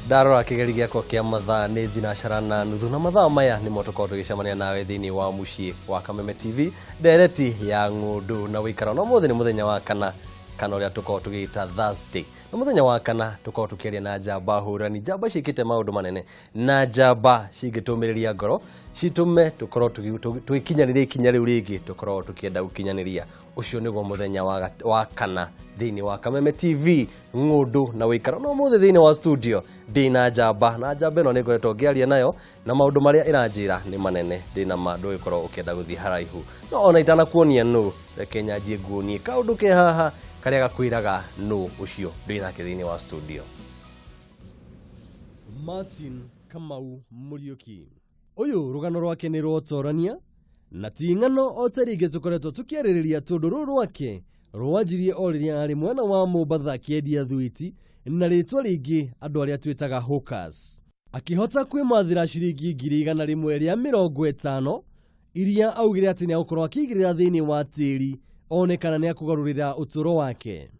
Ndarora kĩgeri gĩakwa kĩa mathaa nĩ thinacara na nuthu, na mathaa maya nĩmo tũkorwo tũgĩcemania nawe thĩinĩ wa mũciĩ wa Kameme TV, ndereti ya ng'ũndũ na wĩikaro. Na ũmũthĩ nĩ mũthenya wa kana, kana ũrĩa tũkorwo tũgĩta Thursday, na mũthenya wa kana tũkorwo tũkĩaria na njamba hũrani, njamba ciĩkĩte maũndũ manene na njamba cingĩtũmĩrĩria ngoro citũme tũkorwo tũgĩkinyanĩria ikinya rĩu rĩngĩ tũkorwo tũkĩenda gũkinyanĩria. Ũcio nĩguo mũthenya wa kana thĩinĩ wa Kameme TV, ng'ũndũ na wĩikaro. No ũmũthĩ thĩinĩ wa studio ndĩna njamba, na njamba ĩno nĩ ngoretwo ngĩaria nayo na maũndũ marĩa ĩranjĩra nĩ manene, ndĩna ma ndũgĩkorwo ũkĩenda gũthiĩ haraihu. No ona itanakuonia nũ, reke nyanjie nguonie kaũndũ ke haha karĩa gakwĩraga nũ ũcio ndĩ nake thĩinĩ wa studio. Martin Kamau Muriuki. Ũyũ rũgano rwake nĩ rwotorania na ti ng'ano o ta rĩngĩ tũkoretwo tũkĩarĩrĩria, tondũ rũrũ rwake rwanjirie o rĩrĩa arĩ mwena wa Mombatha akĩendia thwiti na rĩtwa rĩngĩ andũ arĩa twĩtaga hawkers, akĩhota kwĩmathĩra ciringi 150,000 iria augire atĩ nĩ agũkorwo akĩigĩrĩra thĩinĩ wa tĩri one kana nĩ akũgarũrĩra ũtũũro wake.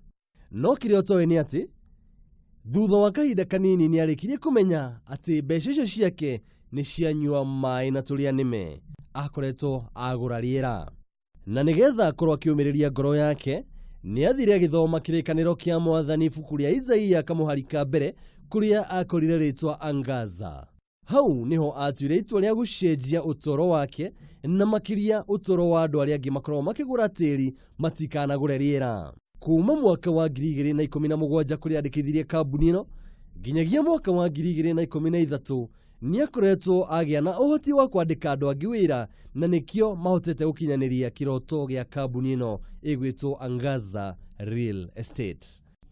No kĩrĩa ũtoĩ nĩ atĩ thutha wa kahinda kanini nĩ arĩkirie kũmenya atĩ mbeca icio ciake nĩ cianyua maĩ na tũrĩa nĩme akoretwo agũra rĩera, na nĩgetha akorwo akĩũmĩrĩria ngoro yake nĩ athire agĩthoma kĩrĩkanĩro kĩa Mwathani, ibuku rĩa Isaia kamũhari ka mbere, kũrĩa akorire rĩtwa Angaza. Hau niho atuire itua rĩa gũcenjia ũtũũro wake na makĩria ũtũũro wa andũ arĩa angĩ makoragwo makĩgũra tĩri matikanagũre rĩera. Kuma mwaka wa 2017 kũrĩa andĩkithirie kambuni ĩno nginyagia mwaka wa 2013 nĩ akoretwo agĩa na ũhoti wa kwandĩka andũ angĩ wĩra, na nĩkĩo mahotete gũkinyanĩria kĩroto gĩa kambuni ĩno ĩgwĩtwo Angaza Real Estate.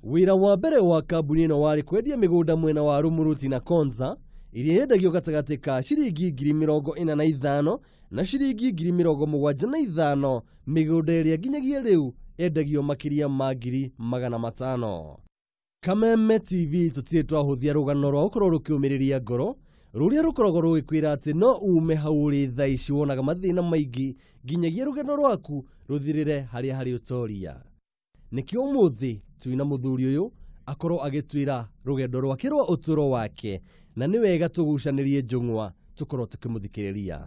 Wĩra wa mbere wa kambuni ĩno warĩ kwendia mĩgũnda mwena wa Rumuruti na Konza, iria yendagio gatagatĩ ka ciringi 45,000 na ciringi 75,000, mĩgũnda ĩrĩa nginyagia rĩu endagio makĩria ma 500,000. Kameme TV tũtirĩ twahũthia rũgano rwa gũkorwo rũkĩũmĩrĩria ngoro rũrĩa rũkoragwo rũgĩkwĩra atĩ no ume hau ũrĩ thaa ici wonaga mathĩna maingĩ nginyagia rũgendo rwaku rũthirĩre harĩa harĩ ũtoria. Nĩkĩo ũmũthĩ twĩna mũthuri ũyũ akorwo agĩtwĩra rũgendo rwake rwa ũtũũro wake, na nĩ wega tũgucanĩrie njũng'wa tũkorwo tũkĩmũthikĩrĩria.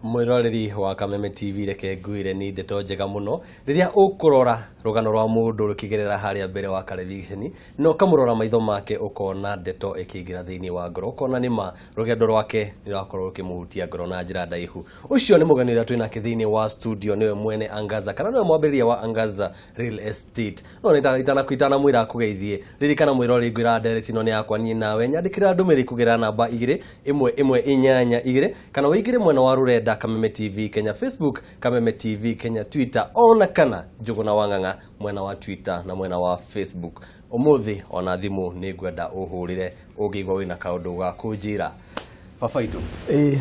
Mwĩroreri wa Kameme TV, reke ngwĩre nĩ ndeto njega mũno rĩrĩa ũkũrora rũgano rwa mũndũ rũkĩgerera harĩa mbere wa kareviceni na ũkamũrora maitho make, ũkona ndeto ĩkĩingĩra thĩinĩ wa ngoro, ũkona nĩma rũgendo rwake nĩ rwakorwo rũkĩmũhutia ngoro na njĩra ndaihu. Ũcio nĩ mũgeni ũrĩa twĩ nake thĩinĩ wa studio, nĩwe mwene Angaza kana nĩwe mwambĩrĩria wa Angaza Real Estate. No itanamwĩra akũgeithie, ririkana mwĩroreri ngwĩra ndereti ĩno nĩ yakwa niĩ nawe, nyandĩkĩra ndũmĩrĩri kũgerera namba 2 1 1 8 2 kana ũingĩre mwena wa rũrenda Kameme TV Kenya Facebook, Kameme TV Kenya Twitter, ona kana Njũgũna wa Ng'ang'a mwena wa Twitter na mwena wa Facebook. Ũmũthĩ ona thimũ nĩ ngwenda ũhũrĩre ũngĩigua wĩna kaũndũ ga kũnjĩra. Baba itũ,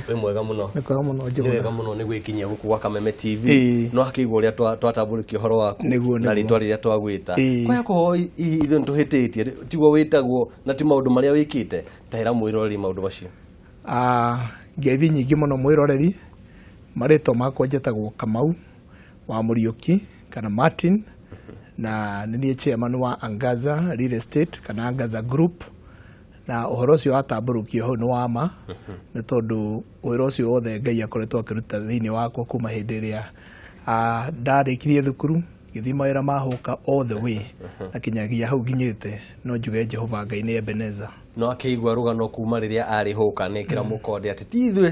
wĩ mwega mũno. Nĩ kwega mũno Njũgũna. Nĩ wega mũno nĩ gwĩkinyia gũkũ gwa Kameme TV. No akĩigua ũrĩa twatambũrũkia ũhoro waku na rĩtwa rĩrĩa twagwĩta. Kwaya kũho ithuĩ nĩ tũhĩtĩtie, tiguo wĩtagwo na ti maũndũ marĩa wĩkĩte. Tahĩra mwĩroreri maũndũ macio. Ngeithi nyingĩ mũno mwĩroreri. Marĩtwa makwa njĩtagwo Kamau wa Muriuki kana Martin, na nĩ niĩ chairman wa Angaza Real Estate kana Angaza Group, na ũhoro ũcio watambũrũkio hau nĩ wa ma, nĩ tondũ wĩra ũcio wothe Ngai akoretwo akĩruta thĩinĩ wakwa kuma hĩndĩ ĩrĩa ndarĩkirie thukuru ngĩthiĩ mawĩra ma hũka all the way na kinyagia hau nginyĩte, no njuge Jehova Ngai nĩ Ebenezer. No akĩigua rũgano kuma rĩrĩa arĩ hũka nĩ kĩra mũkonde atĩ ti ithuĩ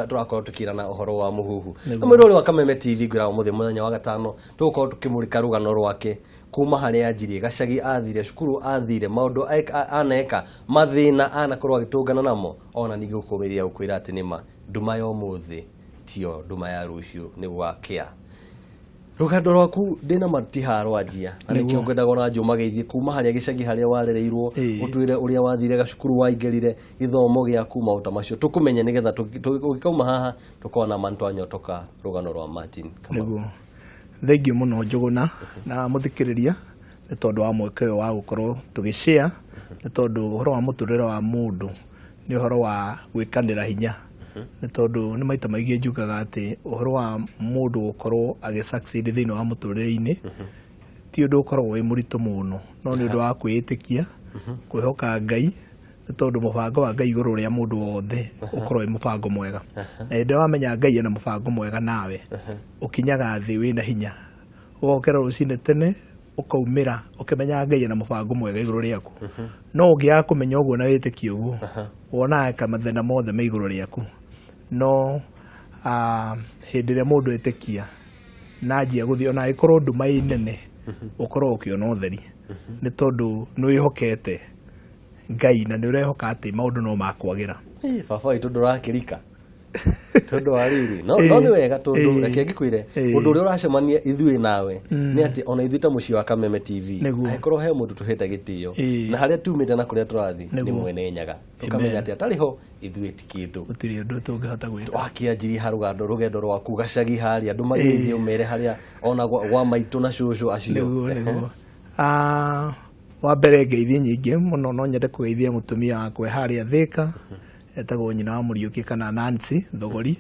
tũrakorwo tũkĩrana ũhoro wa mũhuhu. Na mwĩroreri wa Kameme TV ngwĩraga ũmũthĩ mũthenya wa gatano tũgũkorwo tũkĩmũrĩka rũgano rwake kuma harĩa anjirie, gacagi athire, cukuru athire, maũndũ aneka, mathĩna anakorwo agĩtũngana namo, ona ningĩ gũkũmĩrĩria gũkwĩra atĩ nĩma nduma ya ũmũthĩ tiyo nduma ya rũciũ nĩ gwakĩa. Rũgendo rwaku ndĩna matiha rwanjia na nĩkĩo ngwendaga ona njũmageithie kuma harĩa gĩcagi harĩa warereirwo, ũtwĩre ũrĩa wathire gacukuru waingĩrire, gĩthomo gĩaku, maũndũ ta macio tũkũmenye nĩgetha ũgĩkauma haha tũkorwo na ma nĩtwanyotoka rũgano rwa Martin Kamau. Nĩguo. Thengiũ mũno Njũgũna na mũthikĩrĩria nĩ tondũ wa mweke ũyũ wa gũkorwo tũgĩ-share, nĩ tondũ ũhoro wa mũtũrĩre wa mũndũ nĩ ũhoro wa gwĩkanĩra hinya. Nĩ tondũ nĩ maita maingĩ njugaga atĩ ũhoro wa mũndũ gũkorwo agĩ succeed thĩinĩ wa mũtũrĩre-inĩ ti ũndũ ũkoragwo wĩ mũritũ mũno, no nĩ ũndũ wa kwĩĩtĩkia Kwĩhoka Ngai nĩ tondũ mũbango wa Ngai igũrũ rĩa mũndũ wothe ũkorwo wĩ mũbango mwega. Na hĩndĩ ĩrĩa wamenya Ngai ena mũbango mwega nawe, ũkinyaga thĩ wĩna hinya. Ũgokĩra rũcinĩ tene, ũkaumĩra ũkĩmenyaga Ngai ena mũbango mwega igũrũ rĩaku. No ũngĩaga kũmenya ũguo na wĩtĩkie ũguo, wonaga ka mathĩna mothe me igũrũ rĩaku. No hĩndĩ ĩrĩa mũndũ etĩkia na anjia gũthiĩ, ona angĩkorwo nduma ĩ nene, ũkorwo ũkĩona ũtheri. Nĩ tondũ nĩ wĩhokete Ngai na nĩ ũrehoka atĩ maũndũ no makwagĩra. Baba witũ ndũrakĩrika tondũ wa rĩrĩ no nĩ wega tondũ reke ngĩkwĩre ũndũ ũrĩa ũracemania ithuĩ nawe nĩ atĩ ona ithuĩ ta mũciĩ wa Kameme TV angĩkorwo he mũndũ tũhete gĩtĩo na harĩa tumĩte na kũrĩa tũrathiĩ nĩ Mwene Nyaga, tũkamenya atĩ atarĩ ho ithuĩ ti kĩndũ, gũtirĩ ũndũ tũngĩhota gwĩka. Wakĩanjirie rũgendo rwaku gacagi harĩa andũ magĩthiĩ ũmere harĩa ona gwa maitũ na cũcũ acio. Nĩguo nĩguo. Wa mbere ngeithie nyingĩ mũno, no nyende kũgeithia mũtumia wakwa harĩa Thĩka, etagwo nyina wa Mũriũki kana Nancy Thogori,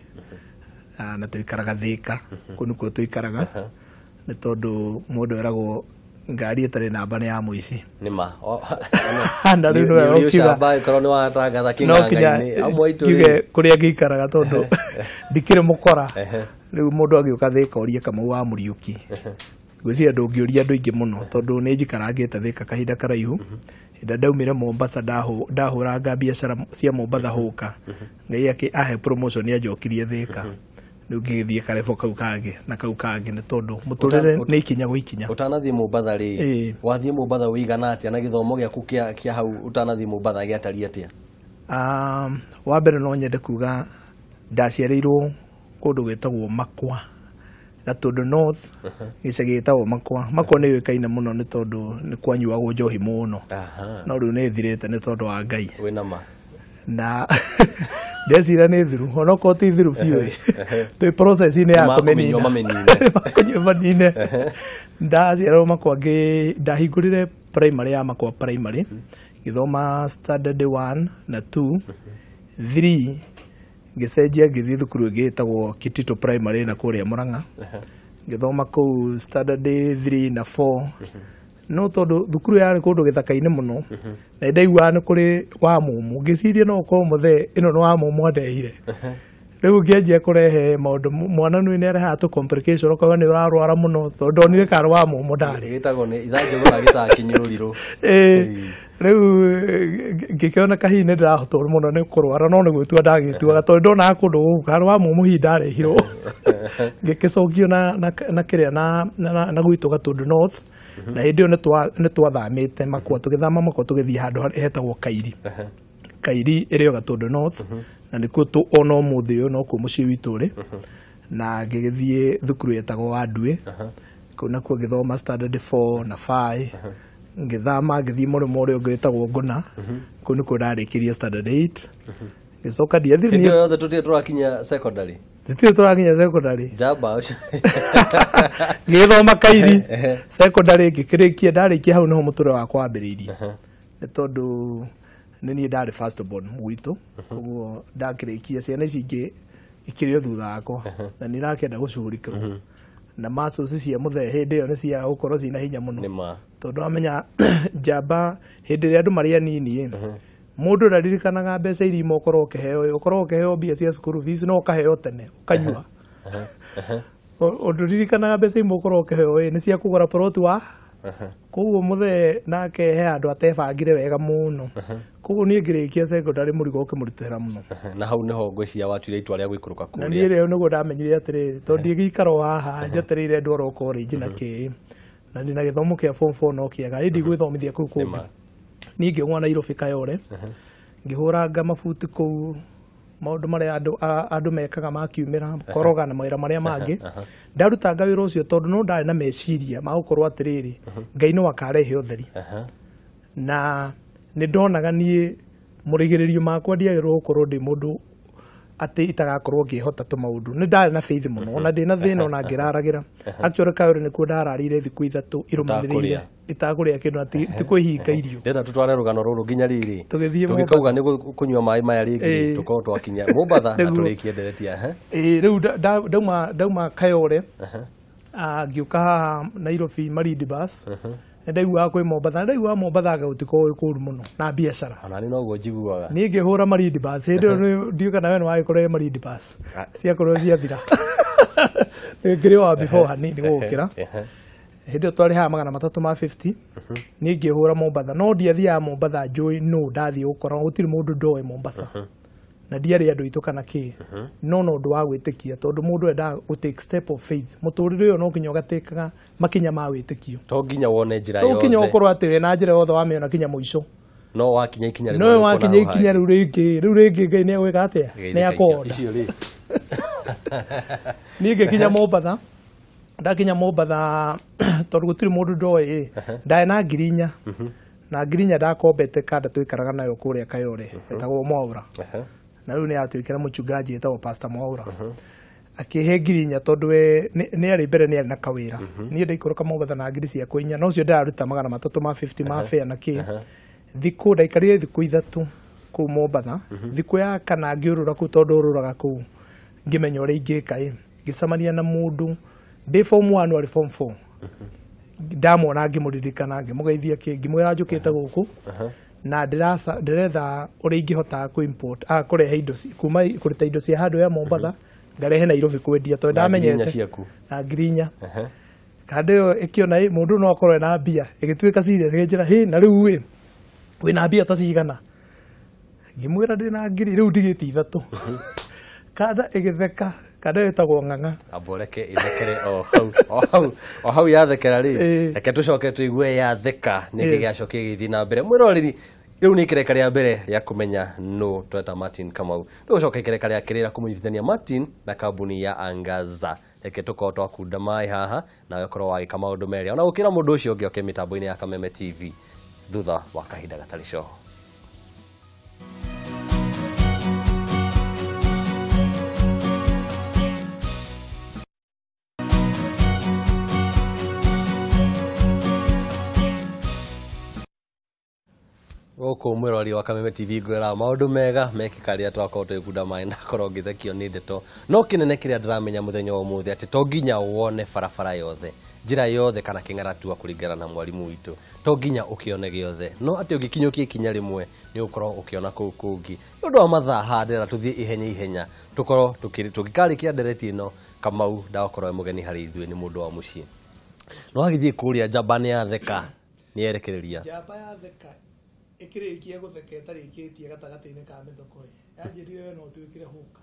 na tũikaraga Thĩka, kũu nĩkuo tũikaraga, nĩ tondũ mũndũ eragwo ngari ĩtarĩ namba nĩ ya mũici. Nĩ ma. Na rĩu nĩwe ũkiuga ũkorwo nĩ watangatha kĩng'ang'a-inĩ amwe aitũ kiuge kũrĩa ngĩikaraga tondũ ndikĩrĩ mũkora. Rĩu mũndũ agĩũka Thĩka orie Kamau wa Mũriũki, ngwĩciria ndũngĩũria andũ aingĩ mũno tondũ nĩ njikarangĩte Thĩka kahinda karaihu. Hĩndĩ ndaumire Mombasa ndahũranga biacara cia Mombatha hũka, Ngai ahe promotion anjokirie Thĩka. Rĩu ngĩgĩthiĩ karebo kau kangĩ na kau kangĩ nĩ tondũ mũtũrĩre nĩ ikinya gwĩ ikinya. Ũtanathiĩ Mombatha rĩ, wathiĩ Mombatha wĩigana atĩa na gĩthomo gĩaku kĩa hau ũtanathiĩ Mombatha gĩatariĩ atĩa? Wa mbere no nyende kuga ndaciarĩirwo kũndũ gwĩtagwo Makwa, Gatũndũ North, gĩcagi gĩtagwo Makwa. Makwa nĩ yũĩkaine mũno nĩ tondũ nĩ kwanyuagwo njohi mũno, no rĩu nĩ ĩthirĩte nĩ tondũ wa Ngai. Wĩna ma? Na ndeciria nĩ thiru, onokorwo ti thiru biũ, twĩ process-inĩ ya kũmĩnina. Makũnyua manine. Ndaciarwo Makwa, ndahingũrire primary ya Makwa primary, ngĩthoma standard 1 na 2, 3 ngĩcenjia ngĩthiĩ thukuru ĩngĩ ĩtagwo Kitito Primary na kũrĩa Murang'a, ngĩthoma kũu standard 3 na 4. No tondũ thukuru yarĩ kũndũ gĩthaka-inĩ mũno, na ndaiguaga nĩ kũrĩ wa mũmũ, ngĩciria no ũkorwo mũthee ĩno nĩ wa mũmũ andehire. Rĩu ngĩanjia kũrehe maũndũ, mwana nĩ arehaga tũ complication, ũkauga nĩ ũrarwara mũno tondũ ndonire karĩ wa mũmũ ndarĩ. Gĩtagwo nĩ ithanjũ gĩtaga kĩnyũrirũ. Rĩu ngĩkĩona kahihi nĩ ndĩrahotwo mũno nĩ kũrwara, no nĩ gwĩtua ndagĩtuaga tondũ ndonaga kũndũ gũkũ karĩ wa mũmũ hihi ndarehirwo. Ngĩgĩcokio na kĩrĩa na gwitũ Gatũndũ North, na hĩndĩ ĩyo nĩ twathamĩte Makwa, tũgĩthama Makwa tũgĩthiĩ handũ hetagwo Kairi. Kairi ĩrĩ o Gatũndũ North, na nĩkuo ona ũmũthĩ ũyũ nokuo mũciĩ witũ ũrĩ. Na ngĩgĩthiĩ thukuru yetagwo Wanduĩ, kũu nakuo ngĩthoma standard 4 na 5. Ngĩthama ngĩthiĩ mũrĩmo ũrĩa ũngĩ wĩtagwo Ngũna, kũu nĩkuo ndarĩkirie standard 8. Ngĩcoka ndiathire. Hĩndĩ ĩyo yothe tũtirĩ tũrakinya secondary. Tũtirĩ tũrakinya secondary. Njamba ũcio. Ngĩgĩthoma Kairi secondary ngĩkĩrĩkia, ndarĩkia hau nĩho mũtũrĩre wakwa wambĩrĩirie. Nĩ tondũ nĩ niĩ ndarĩ first born gwitũ, koguo ndakĩrĩkia ciana ici ingĩ ikĩrĩ o thutha wakwa, na nĩ irakĩenda gũcugurikĩrwo. Na muscles cia mũthee hĩndĩ ĩyo nĩ ciagaga gũkorwo ciĩna hinya mũno, tondũ wamenya njamba hĩndĩ ĩrĩa andũ marĩ anini mũndũ ndaririkanaga mbeca iria imwe ũkorwo ũkĩheo, ũkorwo ũkĩheo mbia cia cukuru fees no ũkaheo tene ũkanyua. Ũndũririkanaga mbeca imwe ũkorwo ũkĩheo nĩ cia kũgũra plot wa koguo mũthee nake he handũ atebangire wega mũno. Koguo niĩ ngĩrĩkia secondary mũrigo ũkĩmũritũhĩra mũno. Na hau nĩho ngwĩciria watuire itua rĩa gũikũrũka kũrĩa. Na niĩ rĩu nĩguo ndamenyire atĩrĩrĩ, tondũ ndingĩikara o haha njetereire ndwarwo college na kĩ, na ndĩna gĩthomo kĩa form 4 no kĩega, ĩndi gwĩthomithia kũu kũngĩ. Niĩ ngĩgwa Nairobi Kayole, ngĩhũranga mabuti kũu, maũndũ marĩa andũ mekaga makiumĩra, koroga na mawĩra marĩa mangĩ. Ndarutanga wĩra ũcio tondũ no ndarĩ na meciria ma gũkorwo atĩrĩrĩ, Ngai no akarehe ũtheri. Na nĩ ndonaga niĩ mũrigĩrĩrio makwa ndiagĩrĩirwo gũkorwo ndĩ mũndũ atĩ itagakorwo ngĩhota tũmaũndũ. Nĩ ndarĩ na faith mũno, ona ndĩna thĩna ona ngĩraragĩra. Actually Kayole nĩkuo ndararĩire thikũ 3 irũmanĩrĩire itakũrĩa kĩndũ, na ti kwĩhinga irio. Ndĩrenda tũtware rũgano rũrũ nginya rĩrĩ. Tũgĩthiĩ Tũgĩkauga nĩ kũnyua maĩ maya rĩngĩ, tũkorwo twakinya Mombatha na tũrĩkie nderetia. Rĩu ndauma Kayole, ngĩũka haha Nairobi Malindi bus, Nĩ ndaiguaga kwĩ Mombatha, nĩ ndaiguaga Mombatha anga gũtikoragwo gwĩ kũũru mũno na biacara. Ona nĩ noguo njiguaga. Niĩ ngĩhũra Malindi Bus, hĩndĩ ĩyo ndiũĩ kana we nĩ wagĩkorire Malindi Bus. Ciakorirwo ciathira. Ngĩrĩ wa before hanini gũgũkĩra. Hĩndĩ ĩyo twarĩhaga 350. Niĩ ngĩhũra Mombatha, no ndiathiaga Mombatha njũĩ nũ ndathiĩ gũkora, gũtirĩ mũndũ ndoĩ Mombasa. Na ndiarĩ andũ aitũ kana kĩ. No no ũndũ wa gwĩtĩkia, tondũ mũndũ endaga gũ take step of faith. Mũtũrĩre ũyũ no nginya ũgatĩkaga makinya ma wĩtĩkio. To nginya wone njĩra To nginya yothe. ũkorwo atĩ wĩna njĩra yothe wamĩona kinya mũico. No wakinya ikinya rĩmwe No ũkona wakinya hau ikinya hangĩ. rĩu rĩngĩ, rĩu rĩngĩ Ngai nĩ egwĩka atĩa? Nĩ Geithĩka akonda. icio rĩ. Niĩ ngĩkinya Mombatha, ndakinya Mombatha tondũ gũtirĩ mũndũ ndoĩ, ndarĩ na 4,000. Na 4,000 ndakombete kanda twikaraga nayo kũrĩa Kayole, ĩtagwo Mwaura. Na rĩu nĩ yatuĩkire mũchungaji ĩtagwo Pastor Mwaura. Akĩhe 4,000 tondũ we nĩ arĩ mbere nĩ arĩ na kawĩra. Niĩ ndaikũrũka Mombatha na 4,000 na ũcio ndĩraruta 350 ma fare na kĩ. Thikũ ndaikarire thikũ 3 kũu Mombatha. Thikũ ya kana ngĩũrũra kũu tondũ ũrũraga kũu ngĩmenya ũrĩa ingĩka ĩ. Ngĩcemania na mũndũ ndĩ form 1 arĩ form 4. Ndamwona ngĩmũririkana ngĩmũgeithia kĩ ngĩmwĩra njũkĩte gũkũ na ndĩretha ũrĩa ingĩhota kũ import kũrehe indo kuma kũruta indo cia handũ ya Mombatha ngarehe Nairobi kwendia tondũ Na 4,000 ndamenyete ciaku. Na 4,000. Kanda ĩyo ĩkĩona ĩ mũndũ no akorwo ena mbia ĩgĩtuĩka serious ĩkĩnjĩra hĩ na rĩu ĩ wĩna mbia ta cigana. Ngĩmwĩra ndĩna ngiri rĩu ndigĩte 3. Kanda ĩgĩtheka, kanda ĩyo ĩtagwo Ng'ang'a. Amba reke ĩthekere o hau, o hau, o hau yathekera rĩ. Reke tũcoke tũigue yatheka nĩkĩ gĩacokia gĩgĩthiĩ na mbere. Mwĩroreri, rĩu nĩ ikereka rĩa mbere rĩa kũmenya nũ tweta Martin Kamau. Tũgũcoka ikereka rĩa kerĩ rĩa kũmũnyitithania Martin na kambuni ya Angaza. Reke tũkorwo twakunda maĩ haha nawe ũkorwo wagĩka maũndũ merĩ. Ona gũkĩra mũndũ ũcio ũngĩ oke mĩtambo-inĩ ya Kameme TV thutha wa kahinda gatarĩ coho. Gũkũ mwĩrori wa Kameme TV ngwĩra maũndũ mega mekĩka rĩrĩa twakorwo tũgĩkunda maĩ na korwo ngĩthekio nĩ ndeto. No kĩnene kĩrĩa ndĩramenya mũthenya wa ũmũthĩ atĩ to nginya wone barabara yothe, njĩra yothe kana kĩng'aratua kũringana na mwarimũ witũ, to nginya ũkĩone gĩothe, no atĩ ũngĩkinyũkia ikinya rĩmwe nĩ ũgũkorwo ũkĩona kũu kũngĩ. Nĩ ũndũ wa mathaa haha ndĩrenda tũthiĩ ihenya ihenya, tũkorwo tũngĩkarĩkia ndereti ĩno, Kamau ndagakorwo e mũgeni harĩ ithuĩ, nĩ mũndũ wa mũciĩ. No agĩthiĩ kũrĩa njamba nĩ yatheka, nĩ yerekereria. Njamba yatheka ĩkĩrĩkia gũtheka ĩtarĩkĩtie gatagatĩ-inĩ ka mĩthoko ĩ. Yanjĩrire we no ũtuĩkire hũka.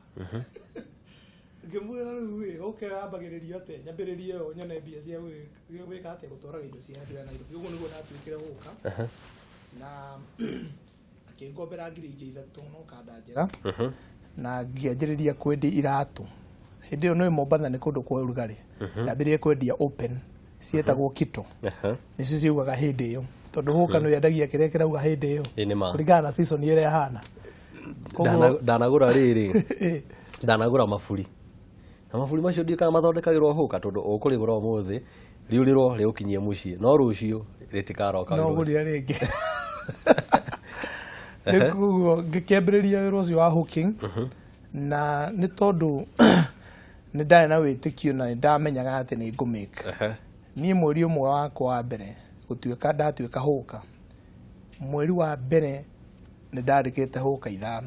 Ngĩmwĩra rĩu ĩ, gũkũ yambagĩrĩrio atĩa, nyambĩrĩrie ũũ nyone mbia cia gwĩka atĩa, gũtwaraga indo cia andũ ya Nairobi. Ũguo nĩguo ndatuĩkire hũka. Na akĩngombera 3,000 no kanda njega. Na ngĩanjĩrĩria kwendia iratũ. Hĩndĩ ĩyo nĩ Mombatha nĩ kũndũ kwa ũrugarĩ. Ndambĩrĩria kwendia open cietagwo Kito. Nĩcio ciugaga hĩndĩ ĩyo. Tondũ hũka nĩ yendagia kĩrĩa kĩrauga hĩndĩ ĩyo. Ĩ nĩ ma. Kũringana na season ĩrĩa ĩhana. Ndanagũra rĩrĩ. Ndanagũra maburi. Na maburi macio ndiũĩ kana mathondekagĩrwo hũka tondũ ũkũrĩgũra ũmũthĩ riũrĩrwo rĩgũkinyie mũciĩ no rũciũ rĩtikaroka No rũciũ. ũgũrire rĩngĩ. Rĩu koguo ngĩkĩambĩrĩria wĩra ũcio wa hooking na nĩ tondũ nĩ ndarĩ na wĩtĩkio na nĩ ndamenyaga atĩ nĩ ngũmake. Niĩ mweri ũmwe wakwa wa mbere gũtuĩka ndatuĩka hũka, mweri wa mbere nĩ ndandĩkĩte hũka 5.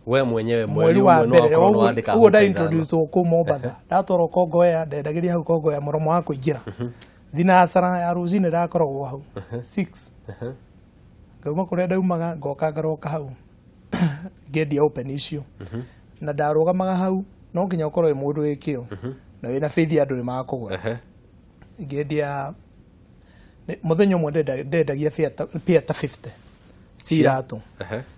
We mwenyewe Mweri wa ũmwe no mbere, wakorwo nĩ wandĩka ũguo hũka nda ithano. introduce kũu Mombatha. Ndatwarwo Kongoya, ndendagĩria hau Kongoya mũromo wa kũingĩra. Thinacara ya rũcinĩ ndakoragwo hau 6. Ngauma kũrĩa ndaumaga ngoka ngaroka hau ngĩendia open icio. Na ndarũgamaga hau no nginya ũkorwo wĩ mũndũ wĩ kĩo na wĩna faith andũ nĩ makũgũra. Ngĩendia mũthenya ũmwe ndendagia pair ta 50 cia iratũ.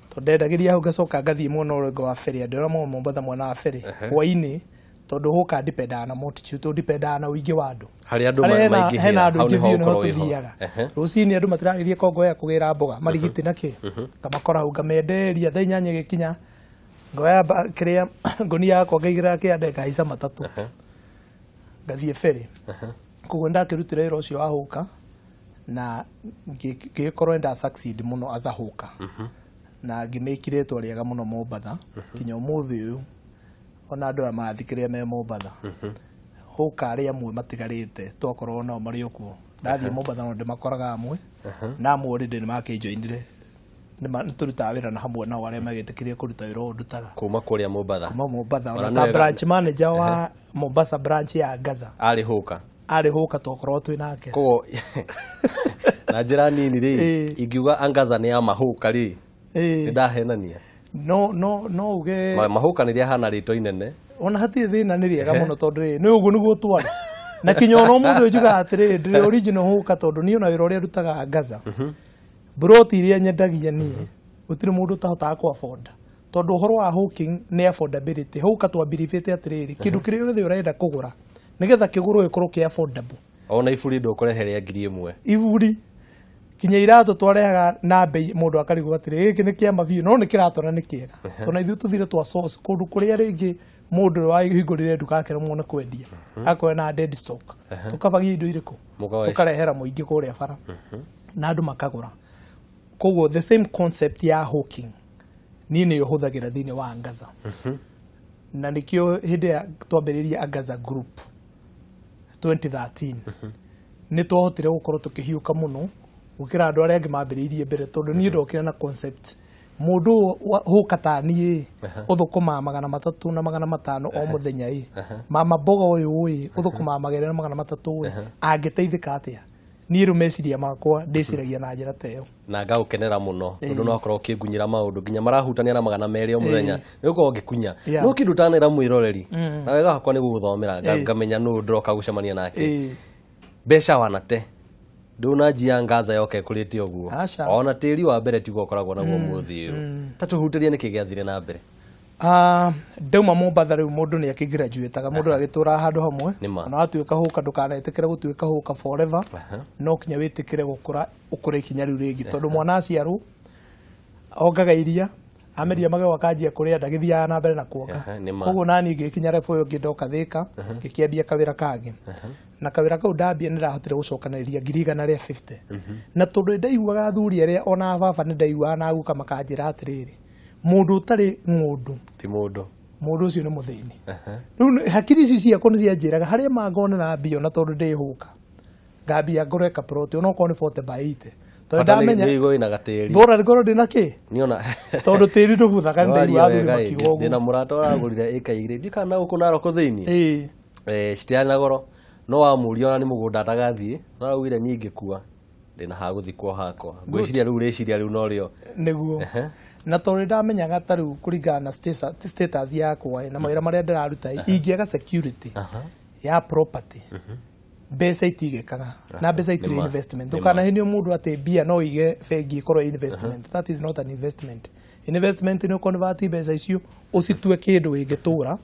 Tondũ ndendagĩria hau ngacoka ngathiĩ mwena ũrĩa ũngĩ wa ferry, andũ arĩa mauma Mombatha mwena wa ferry hwainĩ, tondũ hũka ndipendaga na multitude, tondũ ndipendaga na ũingĩ wa andũ. Harĩa andũ Harĩa maingĩhĩra, hena andũ hau aingĩ nĩho biũ nĩho ũkorwo wĩho. tũthiaga. Rũcinĩ andũ matiragĩthiĩ Kongoya kũgĩra mboga, marigiti na kĩ. Ngamakora hau ngamenderia thaa 8 ĩgĩkinya, ngoya kĩrĩa ngũnia yakwa ngaigĩrĩra kĩande ngahaica matatũ. Ngathiĩ ferry. Koguo nĩndakĩrutire wĩra ũcio wa hũka na ngĩgĩkorwo nĩnda succeed mũno as a hũka. Na ngĩmake rĩtwa rĩega mũno Mombatha kinya ũmũthĩ ũyũ ona andũ aya marathikĩrĩria me Mombatha. Hũka arĩa amwe matigarĩte twakorwo nao marĩ o kuo Ndathiĩ Mombatha no ndĩmakoraga amwe na amwe already nĩ makĩnjoinire, nĩ tũrutaga wĩra na hamwe nao arĩa magĩtĩkĩrie kũruta wĩra ũyũ ndutaga. Kuma kũrĩa Mombatha. Kuma Mombatha. Ona Ona nĩ ta wega. Branch manager wa Mombasa branch ya Gaza arĩ hũka. Arĩ hũka, twakorwo twĩ nake. Koguo na njĩra nini rĩ, ingiuga Angaza nĩ ya mahũka rĩ, nĩ ndahenania? No uge. Mahũka nĩ rĩahana rĩtwa inene. Ona hatirĩ thĩna, nĩ rĩega mũno tondũ ĩ, nĩ ũguo nĩguo twarĩ na kinya ona ũmũthĩ ũyũ njugaga atĩrĩrĩ, ndĩrĩ original hũka tondũ niĩ ona wĩra ũrĩa ndutaga Gaza, broti iria nyendagia niĩ gũtirĩ mũndũ ũtahotaga kũ afford, tondũ ũhoro wa hawking nĩ affordability. Hũka twambiribĩte atĩrĩrĩ, kĩndũ kĩrĩa gĩothe ũrenda kũgũra nĩgetha kĩgũrwo gĩkorwo kĩ affordable. Ona iburi ndũkũrehe rĩa 1000. Iburi kinya iratũ twarehaga na mbei mũndũ akarigwo atĩrĩ, gĩkĩ nĩ kĩama biũ, no nĩ kĩratona nĩ kĩega tondũ na ithuĩ tũthire twa source kũndũ kũrĩa rĩngĩ mũndũ ũrĩa wahingũrire nduka akeremwo nĩ kwendia, akorwo na dead stock, tũkabagia indo irĩkũ, tũkarehera mũingĩ kũrĩa bara na andũ makagũra. Koguo the same concept ya hawking niĩ nĩyo hũthagĩra thĩinĩ wa Angaza, na nĩkĩo hĩndĩ ya twambĩrĩria Angaza Group 2013 nĩ twahotire gũkorwo tũkĩhiũka mũno gũkĩra andũ arĩa angĩ mambĩrĩirie mbere, tondũ niĩ ndokire na concept mũndũ ũyũ hũka ta niĩ ũthũkũmaga 300 na 500 o mũthenya ĩ, mama mboga ũyũ ĩ ũthũkũmaga 200 na 300 ĩ, angĩteithĩka atĩa? Niĩ rĩu meciria makwa ndĩciragia na njĩra ta ĩyo. Na ngaũkenera mũno tondũ no akorwo ũkĩngunyĩra maũndũ nginya marahutania na 200 o mũthenya, nĩ ũkorwo ngĩkunya. No kĩndũ ũtanera mwĩroreri na wega wakwa nĩ gũgũthomera, ngamenya nũ ndĩroka gũcemania nake. Mbeca wanate ndũnanjia Ngaza yoka ĩkũrĩte ũguo. Aca. Ona tĩri wa mbere tiguo ũkoragwo naguo mũthĩ ũyũ. Ta tũhutĩrie nĩkĩ gĩathire na mbere. Ah, ndauma Mombatha rĩu mũndũ nĩ akĩgraduataga, mũndũ agĩtũraga handũ hamwe. Nĩ ma. Ona watuĩka hũka, ndũkanetĩkĩre gũtuĩka hũka forever. No kinya wĩtĩkĩre gũkũra, ũkũre ikinya rĩu rĩngĩ, tondũ mwana aciarwo ongaga iria, ameria magego akanjia kũrĩa, ndagĩthiaga na mbere na kuonga. Aha, nĩ ma. Koguo nani ngĩkinya level ĩyo ngĩ ndoka Thĩka, ngĩkĩambia kawĩra kangĩ, na kawĩra kau ndambia nĩ ndahotire gũcokanĩrĩria 150,000, na tondũ ndaiguaga athuri arĩa ona baba nĩ ndaiguaga na guka makanjĩra atĩrĩrĩ, mũndũ ũtarĩ ng'ũndũ ti mũndũ. Mũndũ ũcio nĩ mũthĩni. Rĩu hakiri ici ciakwa nĩ cianjĩraga harĩa mangonera mbia, ona tondũ ndĩhũka ngambia ngũre kaproti onokorwo nĩ 40 by 80, tondũ Bata nĩ ndamenya nĩ igũĩ na gatĩri. Bora ngorwo ndĩna kĩ, niona tondũ tĩri ndũbuthaga, nĩ ndaigua athuri makiuga ũguo. Ndĩna mũrata ũragũrire ĩka 2, ndiũ kana na gũkũ Narok thĩinĩ. Citiarĩ na goro, no wamũria ona nĩ mũgũnda atagathiĩ, no araugire niĩ ingĩkua ndĩna ha gũthikwo hakwa. Ngwĩciria rĩu rĩciria rĩu norĩo. Nĩguo, na tondũ ndamenyaga ta rĩu kũringana na status yakwa ĩ, na mawĩra marĩa ndĩraruta ĩ, ingĩaga security ya property, mbeca itigĩkaga na mbeca itirĩ Nĩma. investment. Nĩma. Ndũkanahenio mũndũ atĩ mbia no ige bengi ĩkorwo investment. That is not an investment. Investment nĩ ũconvert mbeca icio ũcitue kĩndũ gĩngĩtũra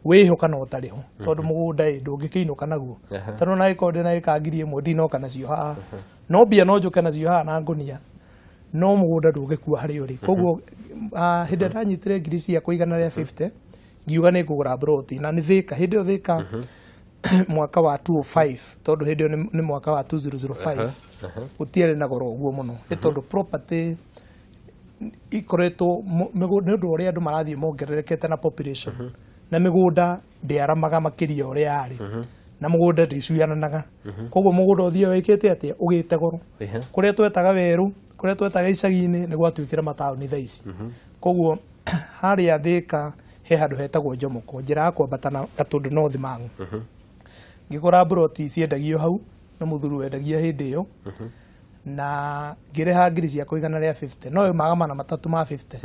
wĩho kana ũtarĩ ho, tondũ mũgũnda ĩ ndũngĩkĩinũka naguo. Tondũ na gĩkorwo ndĩna ĩka 1000 ndinoka nacio haha, no mbia no njũke nacio haha na ngũnia, no mũgũnda ndũngĩkua harĩa ũrĩ. Koguo hĩndĩ ĩrĩa ndanyitire ngiri ciakwa 150, ngiuga nĩ ngũgũra broti na nĩ Thĩka hĩndĩ ĩyo, Thĩka mwaka wa 205, tondũ hĩndĩ ĩyo nĩ mwaka wa 2005, gũtiarĩ na goro ũguo mũno. Nĩ tondũ property ikoretwo nĩ ũndũ ũrĩa andũ marathiĩ mongererekete na population, na mĩgũnda ndĩaramaga makĩria ũrĩa yarĩ, na mũgũnda ndĩcuananaga. Koguo mũgũnda ũthiĩ wĩkĩte atĩa ũgĩte goro. Kũrĩa twetaga werũ, kũrĩa twetaga icagi-inĩ, nĩ gwatuĩkire mataũni thaa ici. Koguo harĩa Thĩka he handũ hetagwo Njomoko, njĩra ya kwambata na Gatũndũ North Mang'u, ngĩgũra mburoti ciendagio hau nĩ mũthuri wendagia hĩndĩ ĩyo, na ngĩrĩha ngiri ciakwa 150, no yumaga 350,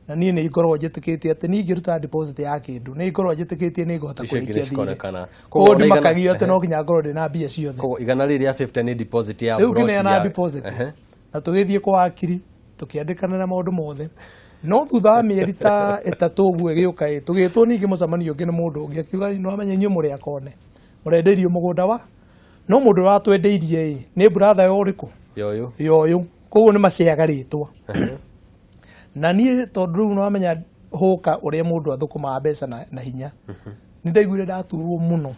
na niĩ nĩ ngoragwo njĩtĩkĩtie atĩ niĩ ingĩruta deposit ya kĩndũ, nĩ ngoragwo njĩtĩkĩtie nĩ ngũhota Icio ingĩ kũrĩkia nĩ thirĩ. cikonekana. Koguo Koguo ona ndimakagio atĩ no nginya ngorwo ndĩna mbia ciothe. Koguo 150 nĩ deposit ya Rĩu plot ngĩneana deposit na tũgĩthiĩ kwa wakiri tũkĩandĩkanĩra maũndũ mothe, no thutha wa mĩeri ta 3 ũguo ĩgĩũka ĩ, tũgĩtwo ningĩ mũcemanio ũngĩ nĩ mũndũ ũngĩ, akiuga nĩ wamenya inyuĩ mũrĩ akone mũrendeirio mũgũnda wa no mũndũ ũrĩa watwendeirie ĩ nĩ brother ya ũrĩkũ Yoyo. Yoyũ. Koguo nĩ maceaga rĩtwa na niĩ, tondũ rĩu nĩwamenya hũka ũrĩa mũndũ athũkũmaga mbeca na hinya, nĩ ndaiguire ndaturwo mũno,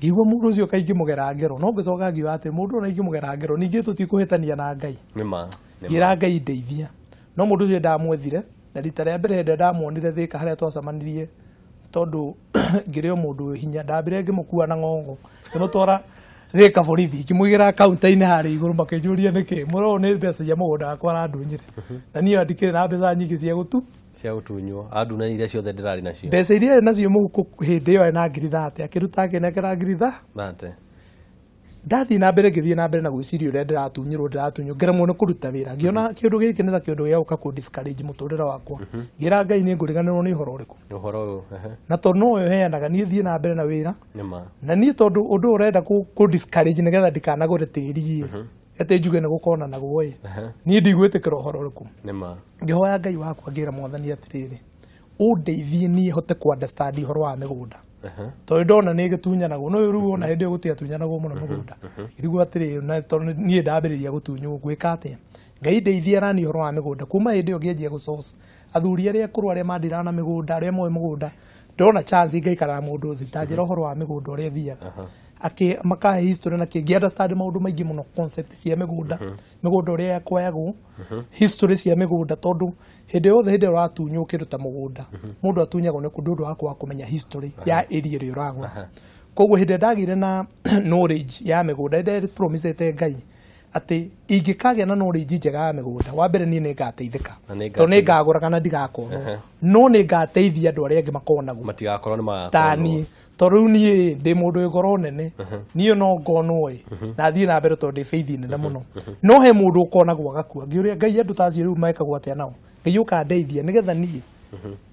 ngĩigua mũndũ ũcio kaingĩ mũgera ngero, no ngĩcoka ngiuga atĩ mũndũ ona ingĩmũgera ngero ningĩ tũtikũhĩtania na Ngai. Nĩ ma. Nĩ ma. Ngĩra Ngai ndeithia, no mũndũ ũcio ndamwethire, na rita rĩa mbere hĩndĩ ĩrĩa ndamuonire Thĩka harĩa twacemanirie, tondũ ngĩrĩ o mũndũ wĩ hinya, ndambire ngĩmũkua na ng'ong'o ngĩmũtwara Thika borithi ngĩmũigĩra kaunta-inĩ harĩa igũrũ makĩnjũria nĩkĩ mũroo nĩ mbeca cia mũgũnda wakwa arandunyire na niĩ andikĩrĩ na mbeca nyingĩ cia gũtu cia gũtunywo anduna iria ciothe ndĩrarĩ nacio mbeca iria arĩ nacio mũhuko hĩndĩ ĩyo arĩ na ngiri 30 akĩruta akĩnengera ngiri 30. Ndathiĩ na mbere ngĩthiĩ na mbere na gwĩciria ũrĩa ndĩratunyirwo ngĩremwo nĩ kũruta wĩra ngĩona kĩũndũ gĩkĩ nĩ ta kĩũndũ gĩa gũka kũ discourage mũtũrĩre wakwa ngĩra Ngai nĩ ngũriganĩrwo nĩ ũhoro ũrĩkũ ũhoro ũyũ na tondũ nowe ũheanaga niĩ thiĩ na mbere na wĩra nĩma na niĩ tondũ ũndũ ũrenda kũ discourage nĩgetha ndikanagũre tĩri atĩ njuge nĩ gũkona naguo ĩ niĩ ndigwĩtĩkĩra ũhoro ũrĩkũ nĩma ngĩhoya Ngai wakwa ngĩra mwathani atĩrĩrĩ ũndeithie niĩ hote kũ understand ũhoro wa mĩgũnda tondũ ndona nĩ gĩtunyanagwo no rĩu ona hĩndĩ ĩyo gũtiatunyanagwo mũno mĩgũnda irigwo atĩrĩrĩ na tondũ niĩ ndambĩrĩria gũtunywo ngwĩka atĩa Ngai ndeithie arani ũhoro wa mĩgũnda kuma hĩndĩ ĩyo ngĩanjia gũ-source athuri arĩa akũrũ arĩa mandĩraga na mĩgũnda arĩa moĩ mũgũnda ndona chance ngaikara na mũndũ thĩ ta njĩra ũhoro wa mĩgũnda ũrĩa ĩthiaga akĩ makahe history na kĩngĩ understand maũndũ maingĩ mũno concept cia mĩgũnda mĩgũnda ũrĩa yakwayagwo history cia mĩgũnda tondũ hĩndĩ yothe hĩndĩ ĩrĩa ũratunywo kĩndũ ta mũgũnda mũndũ atunyagwo nĩ ũndũ wa kwaga kũmenya history ya area ĩrĩa ũragũra koguo hĩndĩ ĩrĩa ndagĩire na knowledge ya mĩgũnda hĩndĩ ĩrĩa promisete Ngai atĩ ingĩkagĩa na knowledge njega ya mĩgũnda wa mbere niĩ nĩngateithĩka tondũ nĩngagũra kana ndigakonwo no nĩngateithia andũ arĩa angĩ makonagwo matigakorwo nĩ magakonwo ta niĩ tondũ rĩu niĩ ndĩ mũndũ wĩ ngoro nene niĩ no ngonwo ĩ na thiĩ na mbere tondũ ndĩ faith nene mũno no he mũndũ ũkonagwo agakua ngĩũria Ngai andũ ta acio rĩu mekagwo atĩa nao Ngai ũkandeithia nĩgetha niĩ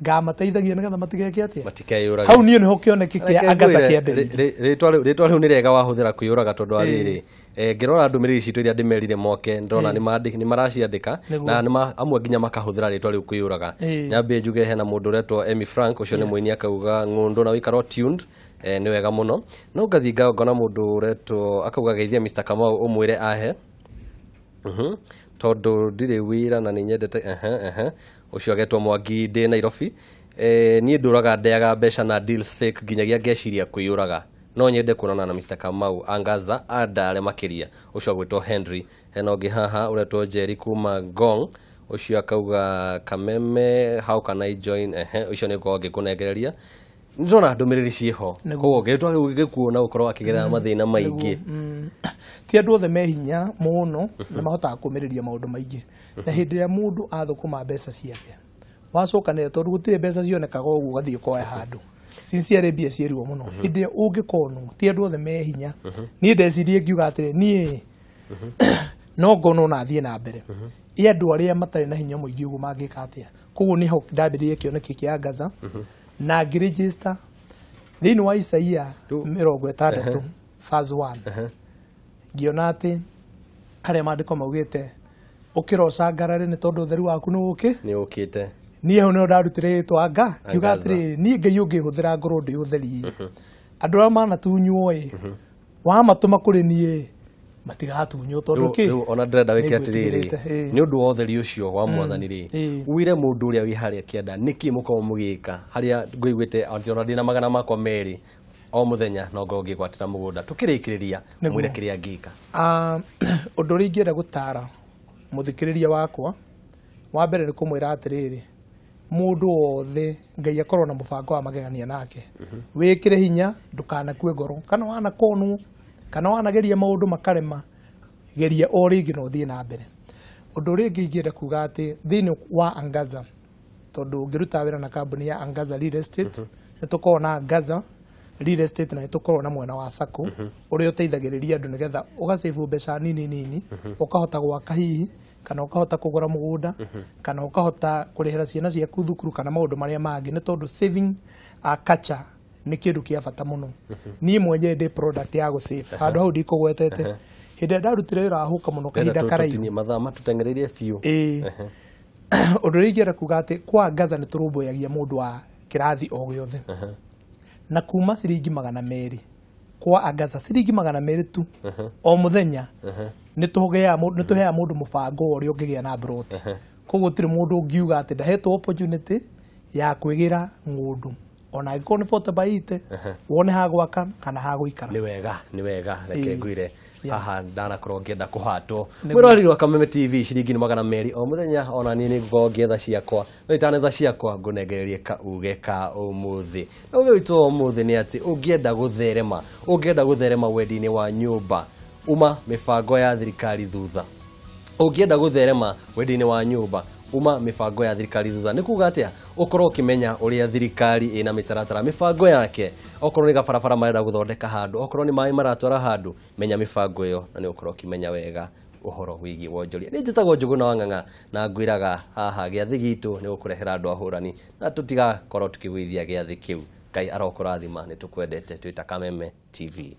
ngamateithagia nĩgetha matigeke atĩa matikeyũrage hau niĩ nĩho kĩoneki kĩa Angaza kĩambĩrĩirie rĩtwa rĩu nĩ rĩega wahũthĩra kwĩyũraga tondũ wa rĩrĩ ngĩrora ndũmĩrĩri citũ iria ndĩmerire moke ndona nĩ maraciandĩka na amwe nginya makahũthĩra rĩtwa rĩu kwĩyũraga nyambe njuge hena mũndũ ũretwo Emmy Frank ũcio nĩ mũini akauga ng'ũndũ na wĩikaro tuned nĩ wega mũno no ngathiĩ ngona mũndũ ũretwo akauga geithia Mr Kamau ũmwĩre ahe tondũ ndirĩ wĩra na nĩ nyendete ũcio agetwo Mwangi ndĩ Nairobi niĩ ndũraga ndeaga mbeca na deals fake nginyagia ngeciria kwĩyũraga no nyende kuonana na Mr Kamau Angaza andare makĩria ũcio agwĩtwo Henry hena ũngĩ haha ũretwo Jerry kuma Ngong ũcio akauga Kameme how can I join ũcio nĩ ngorwo ngĩkũnengereria ndĩrona ndũmĩrĩri ciĩho koguo gĩtwa gĩu gĩkuona gũkorwo akĩgerera mathĩna maingĩ ti andũ othe me hinya mũno na mahotaga kũmĩrĩria maũndũ maingĩ na hĩndĩ ĩrĩa mũndũ athũkũma mbeca ciake wacokanĩrĩra tondũ gũtirĩ mbeca cionekaga ũguo ũgathiĩ ũkoya handũ sincerely mbia ciĩruo mũno hĩndĩ ĩrĩa ũngĩkonwo ti andũ othe me hinya niĩ ndecirie ngiuga atĩrĩ niĩ no ngonwo na thiĩ na mbere ĩ andũ arĩa matarĩ na hinya mũingĩ ũguo mangĩka atĩa koguo nĩho ndambĩrĩirie kĩoneki kĩa Angaza na ngĩregister thĩinĩ wa Isaia 60 verse 1 ngĩona atĩ harĩa maandĩko maugĩte ũkĩra ũcangarare nĩ tondũ ũtheru waku nĩ ũkĩte niĩ hau nĩho ndarutire rĩtwa anga ngiuga atĩrĩrĩ niĩ Ngai ũngĩhũthĩra ngorwo ndĩ ũtheri andũ arĩa manatunywo ĩ wamatũma kũrĩ niĩ matigatunywo tondũ kĩ rĩu ona ndĩrenda wĩke atĩrĩrĩ nĩ ũndũ wa ũtheri ũcio wa mwathani rĩ wĩre mũndũ ũrĩa wĩ harĩa kĩanda nĩkĩ mũkorwo mũgĩka harĩa ngũiguĩte atĩ ona ndĩna magana makwa merĩ o mũthenya no ngorwo ngĩgwatĩra mũgũnda tũkĩrĩkĩrĩria mwĩre kĩrĩa ngĩka ũndũ ũrĩa ingĩenda gũtara mũthikĩrĩria wakwa wa mbere nĩ kũmwĩra atĩrĩrĩ mũndũ wothe Ngai akorwo na mũbango wa magegania nake wĩkĩre hinya ndũkanakue ngoro kana wanakonwo kana wanageria maũndũ makarema geria o rĩngĩ na ũthiĩ na mbere ũndũ ũrĩa ũngĩ ingĩenda kuga atĩ thĩinĩ wa Angaza tondũ ngĩruta wĩra na kambuni ya Angaza Real Estate nĩ tũkoragwo na Angaza Real Estate na nĩ tũkoragwo na mwena wa Sacco ũrĩa ũteithagĩrĩria andũ nĩgetha ũgacĩbu mbeca nini nini ũkahota gwaka hihi kana ũkahota kũgũra mũgũnda kana ũkahota kũrĩhĩra ciana ciaku thukuru kana maũndũ marĩa mangĩ nĩ tondũ saving culture nĩ kĩndũ kĩa bata mũno niĩ mwenyewe ndĩ product ya gũsave handũ hau ndikũgwetete hĩndĩ ĩrĩa ndarutire wĩra wa hũka mũno kahinda karaihu mathaa matũteng'ereirie biũ ũndũ ũrĩa ingĩenda kuga atĩ kwa Angaza nĩ tũrũmbũyagia mũndũ wa kĩrathi o gĩothe na kuma ciringi 200 kwa Angaza ciringi 200 tu o mũthenya nĩ tũheaga mũndũ mũbango ũrĩa ũngĩgĩa na broti koguo gũtirĩ mũndũ ũngiuga atĩ ndahetwo opportunity ya kwĩgĩra ng'ũndũ ona angĩkorwo nĩ 40 by 80 wone ha gwaka kana ha gũikara nĩ wega reke ngwĩre Haha ndanakorwo ngĩenda kũhatwo. Mwĩroreri wa Kameme TV, ciringi nĩ 200 o mũthenya, ona niĩ nĩ ngũkorwo ngĩetha ciakwa, no itanetha ciakwa ngũnengererie kauge ka ũmũthĩ. Na uge witũ wa ũmũthĩ nĩ atĩ ũngĩenda gũtherema wendi-inĩ wa nyũmba, uma mĩbango ya thirikari thutha. Ũngĩenda gũtherema wendi-inĩ wa nyũmba, uma mĩbango ya thirikari thutha. Nĩ kuga atĩa? Ũkorwo ũkĩmenya ũrĩa thirikari ĩna mĩtaratara, mĩbango yake. Okorwo nĩ gabarabara marenda gũthondeka handũ, okorwo nĩ maĩ maratwara handũ, menya mĩbango ĩyo na nĩ ũkorwo ũkĩmenya wega ũhoro wĩgiĩ wonjoria. Nĩ njĩtagwo Njũgũna wa Ng'ang'a na ngwĩraga haha gĩathĩ gitũ nĩ gũkũrehera andũ ahũrani na tũtigakorwo tũkĩgũithia gĩathĩ kĩu. Ngai arokũrathima, nĩ tũkwendete twĩ ta Kameme TV.